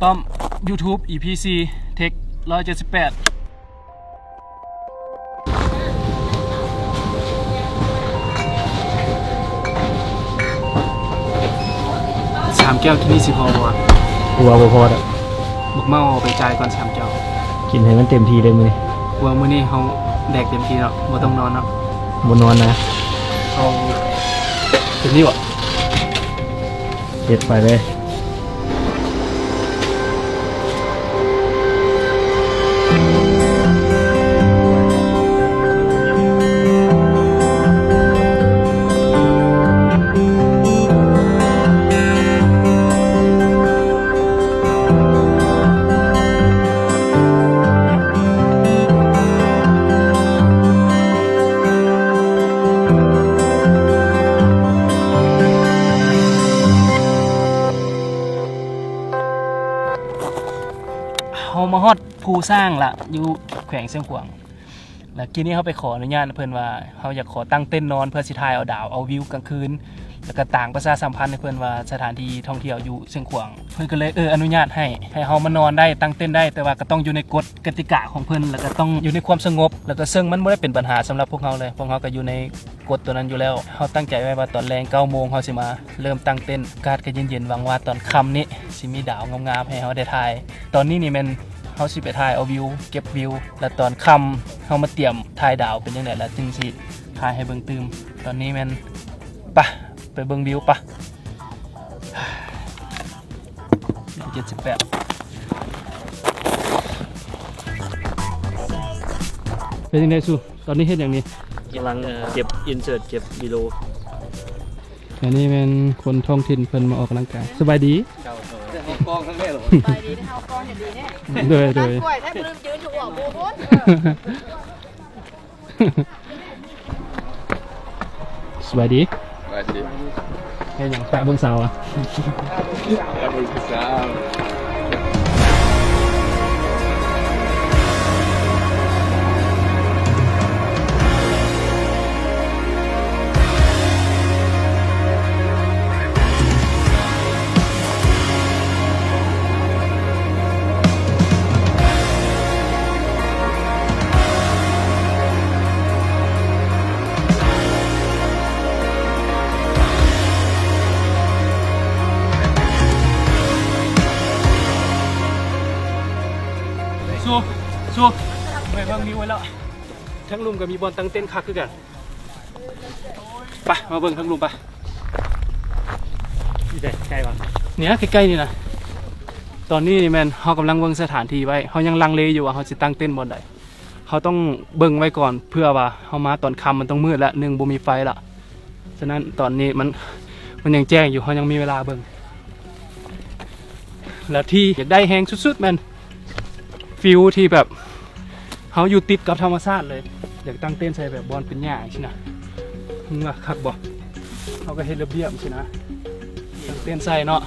ຕ້ອມ YouTube ອີພີສີ່ ເທັກຮ້ອຍເຈັດສິບແປດ. ສາມແກ້ວກິນນີ້ຊິພໍບໍ່ວະ? ກູວ່າບໍ່ພໍດອກ. ບັກເມົາເອົາໄປຈ່າຍກ່ອນສາມແກ້ວ. ກິນໃຫ້ມັນເຕັມທີ່ເລີຍມື້ນີ້. ກູວ່າມື້ນີ້ເຮົາແດກເຕັມທີ່ແລ້ວ ບໍ່ຕ້ອງນອນເນາະ. ບໍ່ນອນນະ. ເອົາເປັນນີ້ຫວາ? ເຮັດໄປເລີຍ. ເຮົາມາຮອດພູຊ້າງລະ ຢູ່ແຂວງຊຽງຂວາງ. ແລ້ວກີ້ນີ້ເຮົາໄປຂໍອະນຸຍາດເພິ່ນວ່າ ເຮົາຢາກຂໍຕັ້ງເຕັນນອນເພື່ອຊິຖ່າຍເອົາດາວ ເອົາວິວກາງຄືນ ແລ້ວກໍຕາງປະຊາສຳພັນໃຫ້ເພິ່ນວ່າສະຖານທີ່ທ່ອງທ່ຽວຢູ່ຊຽງຂວາງ. ເພິ່ນກໍເລີຍ ເອີ ອະນຸຍາດໃຫ້ ໃຫ້ເຮົາມານອນໄດ້ ຕັ້ງເຕັນໄດ້ ແຕ່ວ່າກໍຕ້ອງຢູ່ໃນກົດກະຕິກາຂອງເພິ່ນ ແລ້ວກໍຕ້ອງຢູ່ໃນຄວາມສະຫງົບ ແລ້ວກໍເຊິ່ງມັນບໍ່ໄດ້ເປັນບັນຫາສຳລັບພວກເຮົາເລີຍ. ພວກເຮົາກໍຢູ່ໃນກົດຕົວນັ້ນຢູ່ແລ້ວ. ເຮົາຕັ້ງໃຈໄວ້ວ່າຕອນແລງເກົ້າໂມງເຮົາຊິມາເລີ່ມຕັ້ງເຕັນ. ອາກາດກໍເຢັນໆ ຫວັງວ່າຕອນຄ່ຳນີ້ຊິມີດາວງາມໆໃຫ້ເຮົາໄດ້ຖ່າຍ. ຕອນນີ້ນີ້ແມ່ນ ເຮົາຊິໄປຖ່າຍເອົາວິວ ເກັບວິວ ແລ້ວຕອນຄ່ຳເຮົາມາຕຽມຖ່າຍດາວເປັນຈັ່ງໃດ ແລ້ວຈຶ່ງຊິຖ່າຍໃຫ້ເບິ່ງຕື່ມ. ຕອນນີ້ແມ່ນ ປະ ໄປເບິ່ງວິວປະ. ເຈັດສິບແປດ ເປັນຈັ່ງໃດຊູ? ຕອນນີ້ເຮັດຫຍັງນີ້? ກຳລັງເກັບ insert ເກັບວິດີໂອ. ອັນນີ້ແມ່ນຄົນທ້ອງຖິ່ນເພິ່ນມາອອກກຳລັງກາຍ. ສະບາຍດີ. ເຈົ້າ ເຈົ້າ ເອົາກ້ອງທັງແມ່ໂລດ. ສະບາຍດີເຮົາກ້ອງຢ່າງດີເດ້. ໂດຍ ໂດຍ. ກ້ອງກ້ວຍແທ້ ລືມຢືນຢູ່ຫົວໝູພຸ້ນ. ສະບາຍດີ. ສະບາຍດີ. ເຮັດຫຍັງ? ແປະເບິ່ງສາວຫວາ? ແປະເບິ່ງຜູ້ສາວ. ສູ້ ສູ້ ໄປເບິ່ງວິວໄວ້ແລ້ວ. ທາງລຸ່ມກໍມີບ່ອນຕັ້ງເຕັນຄັກຄືກັນ. ໄປ ມາເບິ່ງທາງລຸ່ມໄປ. ຢູ່ໃສ? ໃກ້ບໍ່? ເນີ້ຍ ໃກ້ໆນີ້ນະ. ຕອນນີ້ນີ້ແມ່ນເຮົາກຳລັງເບິ່ງສະຖານທີ່ໄວ້. ເຮົາຍັງລັງເລຢູ່ວ່າເຮົາຊິຕັ້ງເຕັນບ່ອນໃດ. ເຮົາຕ້ອງເບິ່ງໄວ້ກ່ອນ ເພື່ອວ່າເຮົາມາຕອນຄ່ຳມັນຕ້ອງມືດລະ ໜຶ່ງ ບໍ່ມີໄຟລະ. ສະນັ້ນຕອນນີ້ມັນ ມັນຍັງແຈ້ງຢູ່ ເຮົາຍັງມີເວລາເບິ່ງ. ແລ້ວທີ່ຢາກໄດ້ແຮງສຸດໆແມ່ນ ຟີລທີ່ແບບເຮົາຢູ່ຕິດກັບທຳມະຊາດເລີຍ. ຢາກຕັ້ງເຕັນໃສ່ແບບບ່ອນເປັນຫຍ້າຈັ່ງຊີ້ນະ. ມຶງວ່າຄັກບໍ່? ເຮົາກໍເຮັດລະບຽບຊີ້ນະ. ຕັ້ງເຕັນໃສ່ເນາະ.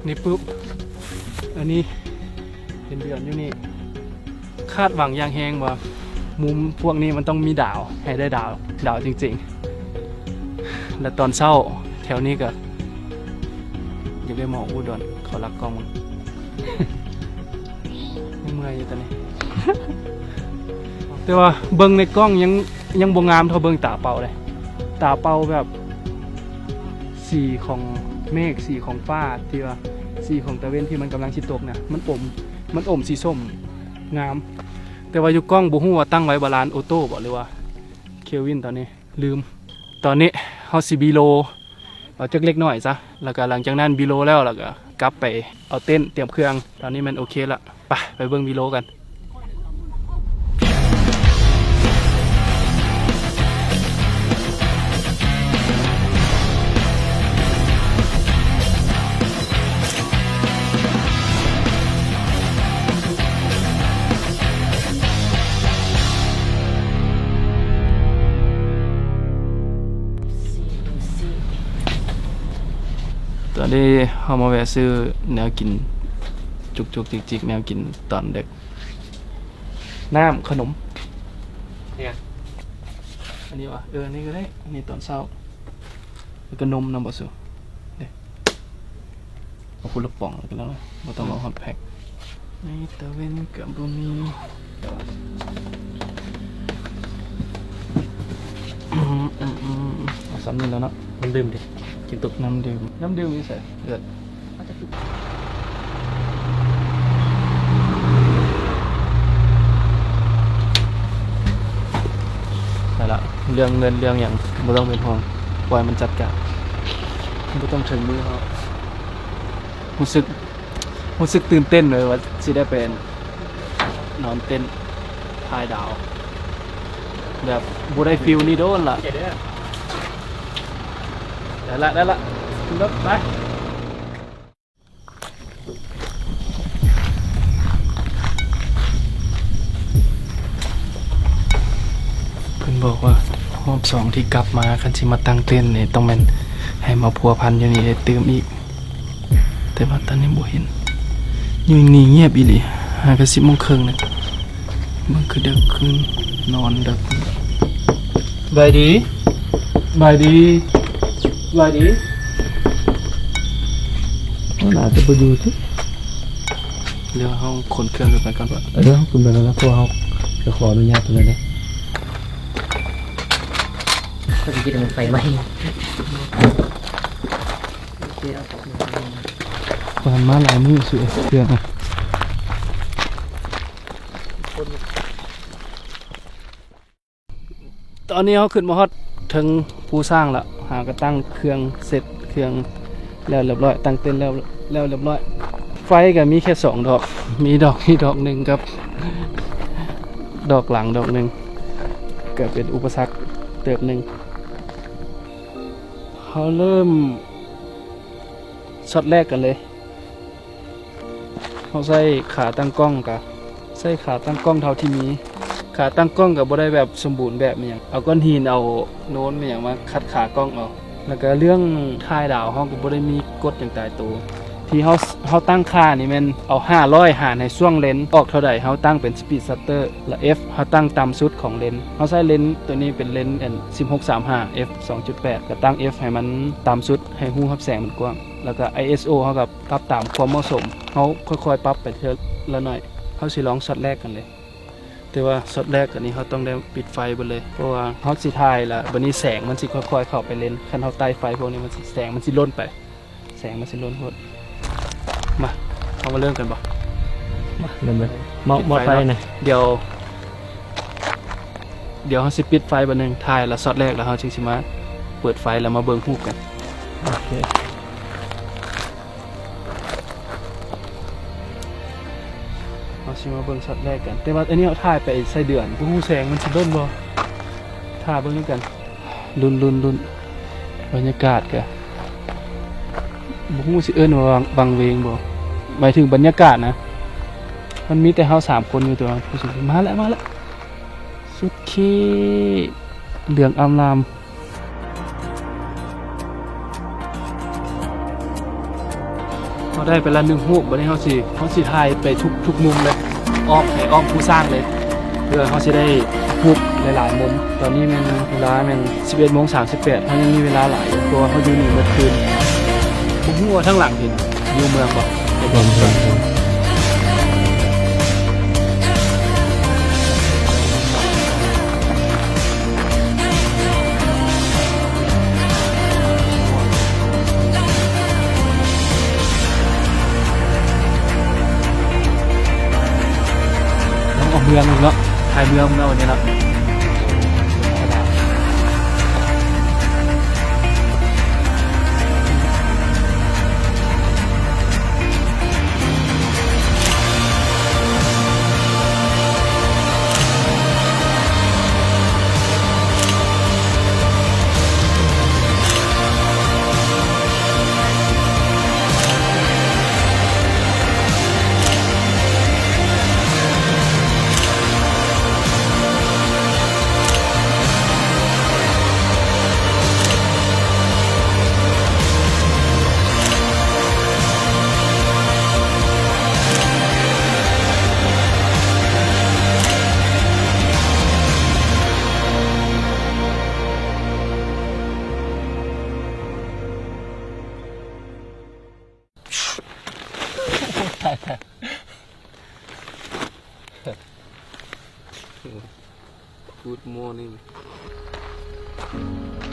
ນີ້ປຶບ ອັນນີ້ເຫັນເດືອນຢູ່ນີ້. ຄາດຫວັງຢ່າງແຮງວ່າມຸມພວກນີ້ມັນຕ້ອງມີດາວ ໃຫ້ໄດ້ດາວ ດາວຈິງໆ. ແລະຕອນເຊົ້າແຖວນີ້ກໍຢາກໄດ້ໝອກ. ອຸດອນ ຂໍລັກກ້ອງເບິ່ງ. ຍັງເມື່ອຍຢູ່ຕອນນີ້ ແຕ່ວ່າເບິ່ງໃນກ້ອງຍັງ ຍັງບໍ່ງາມເທົ່າເບິ່ງຕາເປົ່າເດ້. ຕາເປົ່າແບບ ສີຂອງເມກ ສີຂອງຟ້າ ທີ່ວ່າສີຂອງຕາເວັນທີ່ມັນກຳລັງຊິຕົກນະ ມັນອົມ ມັນອົມສີສົ້ມງາມ. ແຕ່ວ່າຢູ່ກ້ອງບໍ່ຮູ້ວ່າຕັ້ງໄວ້ບາລານໂອໂຕ້ບໍ ຫຼືວ່າເຄວິນ ຕອນນີ້ລືມ. ຕອນນີ້ເຮົາຊິບີໂລເອົາຈັກເລັກນ້ອຍຊະ ແລ້ວກໍຫຼັງຈາກນັ້ນບີໂລແລ້ວ ແລ້ວກໍກັບໄປເອົາເຕັນ ຕຽມເຄື່ອງ. ຕອນນີ້ແມ່ນໂອເຄລະ. ໄປ ໄປເບິ່ງວິໂລກັນ. ຕອນນີ້ເຮົາມາແວະຊື້ແນວກິນຈຸກໆຈິກໆ ແນວກິນຕອນເດິກ. ນ້ຳ ຂະໜົມ ເອີ ອັນນີ້ຫວາ? ເອີ ອັນນີ້ກໍໄດ້ ອັນນີ້ຕອນເຊົ້າ ແລ້ວກໍນົມນຳບໍ່ຊູ? ເດ້ ເອົາພຸ້ນລະປ໋ອງແລ້ວກັນເນາະ ບໍ່ຕ້ອງເອົາຮອດແພັກ. ໃນຕາເວັນກໍບໍ່ມີ. ອືມ ອືມ ອືມ ເອົາສ່ຳນີ້ແລ້ວເນາະ. ນ້ຳດື່ມເດ? ກິນຕຸກ ນ້ຳດື່ມ ນ້ຳດື່ມຢູ່ໃສ? ເອີ ນັ້ນລະ ເລື່ອງເງິນເລື່ອງຫຍັງບໍ່ຕ້ອງເປັນຫ່ວງ ປ່ອຍມັນຈັດການ ບໍ່ຕ້ອງເຖິງມືເຮົາ. ຮູ້ສຶກ ຮູ້ສຶກຕື່ນເຕັ້ນເລີຍວ່າຊິໄດ້ໄປນອນເຕັນຖ່າຍດາວ ແບບບໍ່ໄດ້ຟີລນີ້ດົນລະ. ໄດ້ລະ ໄດ້ລະ ຂຶ້ນລົດໄປ. ເພິ່ນບອກວ່າຮອບສອງທີ່ກັບມາ ຄັນຊິມາຕັ້ງເຕັນນີ້ ຕ້ອງແມ່ນໃຫ້ມາພົວພັນຢູ່ນີ້ໄດ້ຕື່ມອີກ. ແຕ່ວ່າຕອນນີ້ບໍ່ເຫັນ ຢູ່ນີ້ງຽບອີ່ຫຼີ ຫາກະສິບໂມງເຄິ່ງນະ. ເບິ່ງຄືເດິກຄືນ ນອນເດິກ. ສະບາຍດີ ສະບາຍດີ ສະບາຍດີ. ມັນອາດຈະບໍ່ຢູ່ຕິ ດຽວເຮົາຂົນເຄື່ອງຂຶ້ນໄປກ່ອນ. ເອີ ເຮົາຂຶ້ນໄປແລ້ວລະ ເພາະວ່າເຮົາຈະຂໍອະນຸຍາດເພິ່ນແລ້ວເດ້. ເຂົາຊິຄິດວ່າມັນໄຟໄໝ້. ຜ່ານມາຫຼາຍມື້ ຊິເອົາເຄື່ອງອະ. ຕອນນີ້ເຮົາຂຶ້ນມາຮອດເທິງພູຊ້າງລະ ຫາກະຕັ້ງເຄື່ອງເສັດ ເຄື່ອງແລ້ວລຽບລ້ອຍ ຕັ້ງເຕັນແລ້ວ ແລ້ວລຽບລ້ອຍ. ໄຟກະມີແຄ່ສອງດອກ ມີດອກນີ້ດອກໜຶ່ງກັບດອກຫຼັງດອກໜຶ່ງ ກະເປັນອຸປະສັກເຕີບໜຶ່ງ. ເຮົາເລີ່ມຊັອດແລກກັນເລີຍ. ເຮົາໃຊ້ຂາຕັ້ງກ້ອງກະ ໃຊ້ຂາຕັ້ງກ້ອງເທົ່າທີ່ມີ. ຂາຕັ້ງກ້ອງກະບໍ່ໄດ້ແບບສົມບູນແບບອີ່ຫຍັງ ເອົາກ້ອນຫີນ ເອົາໂນນແມ່ນຫຍັງມາຂັດຂາກ້ອງເອົາ. ແລ້ວກະເລື່ອງຖ່າຍດາວ ເຮົາກະບໍ່ໄດ້ມີກົດຫຍັງຕາຍໂຕ. ທີ່ເຮົາ ເຮົາຕັ້ງຄ່ານີ້ແມ່ນເອົາຫ້າຮ້ອຍຫານໃຫ້ຊ່ວງເລນ ອອກເທົ່າໃດເຮົາຕັ້ງເປັນສະປີດຊັດເຕີ ລະເອັຟ ເຮົາຕັ້ງຕ່ຳສຸດຂອງເລນ. ເຮົາໃຊ້ເລນໂຕນີ້ເປັນເລນ ອັນ ສິບຫົກສາມຫ້າ ເອັຟ ສອງຈຸດແປດ ກະຕັ້ງເອັຟໃຫ້ມັນຕ່ຳສຸດ ໃຫ້ຮູຮັບແສງມັນກວ້າງ. ແລ້ວກະໄອເອັສໂອ ເຮົາກະປັບຕາມຄວາມເໝາະສົມ ເຮົາຄ່ອຍໆປັບໄປເທື່ອລະໜ້ອຍ. ເຮົາຊິລອງຊັອດແລກກັນເລີຍ. ແຕ່ວ່າຊັອດແລກອັນນີ້ເຮົາຕ້ອງໄດ້ປິດໄຟເບິດເລີຍ ເພາະວ່າເຮົາຊິຖ່າຍລະບາດນີ້ແສງມັນຊິຄ່ອຍໆເຂົ້າໄປເລນ. ຄັນເຮົາໄຕ້ໄຟພວກນີ້ມັນຊິ ແສງມັນຊິຫຼົ່ນໄປ ແສງມັນຊິຫຼົ່ນໂພດ. ມາ ເຮົາມາເລີ່ມກັນບໍ່? ມາ ເລີ່ມເລີຍ. ມອດ ມອດໄຟນະ. ດຽວ ດຽວເຮົາຊິປິດໄຟບາດໜຶ່ງ ຖ່າຍລະຊັອດແລກ ລະເຮົາຈຶ່ງຊິມາເປີດໄຟ ລະມາເບິ່ງຮູບກັນ. ໂອເຄ. ເຮົາຊິມາເບິ່ງຊັອດແລກກັນ ແຕ່ວ່າອັນນີ້ເຮົາຖ່າຍໄປໃສ່ເດືອນ ບໍ່ຮູ້ແສງມັນຊິລົ້ນບໍ່ ຖ້າເບິ່ງນຳກັນ. ລຸ້ນໆໆ ບັນຍາກາດກະບໍ່ຮູ້ຊິເອີ້ນວ່າວັງ ວັງເວງບໍ່ ໝາຍເຖິງບັນຍາກາດນະ ມັນມີແຕ່ເຮົາສາມຄົນຢູ່. ແຕ່ວ່າມາແລ້ວ ມາແລ້ວ ສຸດເຄ ເຫຼືອງອາມລາມ. ເຮົາໄດ້ໄປລະໜຶ່ງຮູບ ບາດນີ້ເຮົາຊິ ເຮົາຊິຖ່າຍໄປທຸກ ທຸກມຸມເລີຍ ອ້ອມ ໃຫ້ອ້ອມພູຊ້າງເລີຍ ເພື່ອເຮົາຊິໄດ້ຮູບຫຼາຍໆມຸມ. ຕອນນີ້ແມ່ນເວລາແມ່ນສິບເອັດໂມງສາມສິບແປດ ເຮົາຍັງມີເວລາຫຼາຍຢູ່ ເພາະວ່າເຮົາຢູ່ນີ້ໝົດຄືນ. ບໍ່ຮູ້ວ່າທາງຫຼັງເຫັນວິວເມືອງບໍ່? ເຫັນ ເຫັນ ເຫັນ. ເມືອງເນາະ ທ້າຍເມືອງເນາະ ວັນນີ້ເນາະ. ເ Good morning.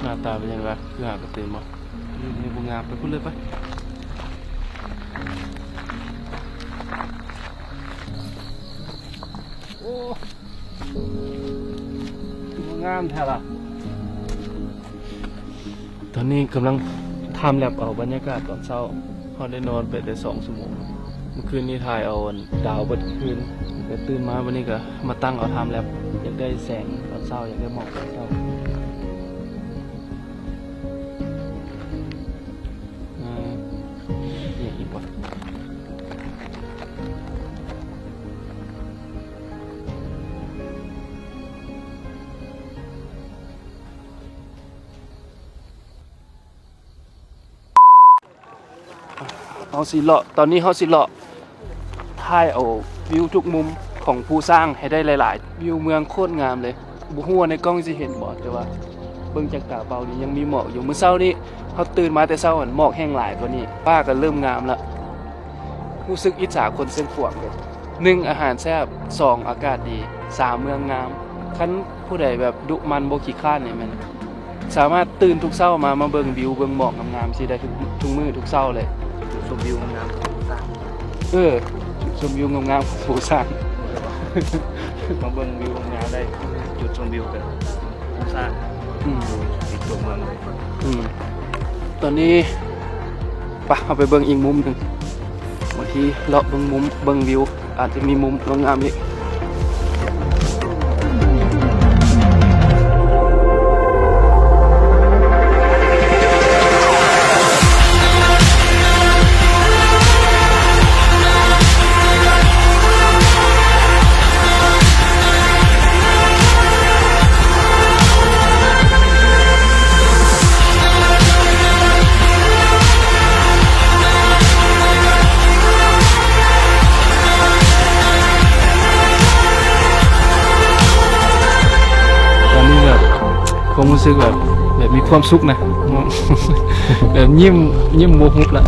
ໜ້າຕາເປັນຫຍັງວະ? ຄືຫາກະຕື່ນບໍ່? ນີ້ບໍ່ງາມ. ໄປພຸ້ນເລີຍ ໄປ. ໂອ້ ຄືບໍ່ງາມແທ້ລະ. ຕອນນີ້ກຳລັງ time lapse ເອົາບັນຍາກາດຕອນເຊົ້າ. ເຮົາໄດ້ນອນໄປແຕ່ສອງຊົ່ວໂມງ. ເມື່ອຄືນນີ້ຖ່າຍເອົາ ອັນ ດາວເບິດຄືນ. ກະຕື່ນມາບັດນີ້ກະມາຕັ້ງເອົາ time lapse. ຢາກໄດ້ແສງຕອນເຊົ້າ, ຢາກໄດ້ໝອກຕອນເຊົ້າ. ເອີ ມີຫຍັງອີກວະ? ເຮົາຊິເລາະ, ຕອນນີ້ເຮົາຊິເລາະ ຖ່າຍເອົາວິວທຸກມຸມຂອງພູຊ້າງໃຫ້ໄດ້ຫຼາຍໆ. ວິວເມືອງໂຄດງາມເລີຍ. ບໍ່ຮູ້ວ່າໃນກ້ອງຊິເຫັນບໍ່, ແຕ່ວ່າເບິ່ງຈາກຕາເປົ່ານີ້ຍັງມີໝອກຢູ່. ມື້ເຊົ້ານີ້ເຮົາຕື່ນມາແຕ່ເຊົ້າ ໝອກແຮ່ງຫຼາຍກວ່ານີ້. ຟ້າກະເລີ່ມງາມລະ. ຮູ້ສຶກອິດສາຄົນຊຽງຂວາງເລີຍ. ໜຶ່ງ ອາຫານແຊບ, ສອງ ອາກາດດີ, ສາມ ເມືອງງາມ. ຄັນຜູ້ໃດແບບດຸໝັ່ນບໍ່ຂີ້ຄ້ານນີ້ແມ່ນ ສາມາດຕື່ນທຸກເຊົ້າມາ ມາເບິ່ງວິວເບິ່ງໝອກງາມໆ ຊິໄດ້ທຸກ ທຸກມື້ທຸກເຊົ້າເລີຍ. ຈຸດຊົມວິວງາມໆຂອງພູຊ້າງ. ເອີ ຈຸດຊົມວິວງາມໆຂອງພູຊ້າງ. ມາເບິ່ງວິວງາມໄດ້ ຈຸດຊົມວິວກັບພູຊ້າງ. ອືມ ຕິດຕົວເມືອງເລີຍ. ອືມ ຕອນນີ້ ປະ ເຮົາໄປເບິ່ງອີກມຸມໜຶ່ງ. ບາງທີເລາະເບິ່ງມຸມ ເບິ່ງວິວ ອາດຈະມີມຸມງາມໆອີກ. ຕອນນີ້ແບບ ຄວາມຮູ້ສຶກແບບ ແບບມີຄວາມສຸກນະ ແບບຍິ້ມ ຍິ້ມບໍ່ຫຸບລະ.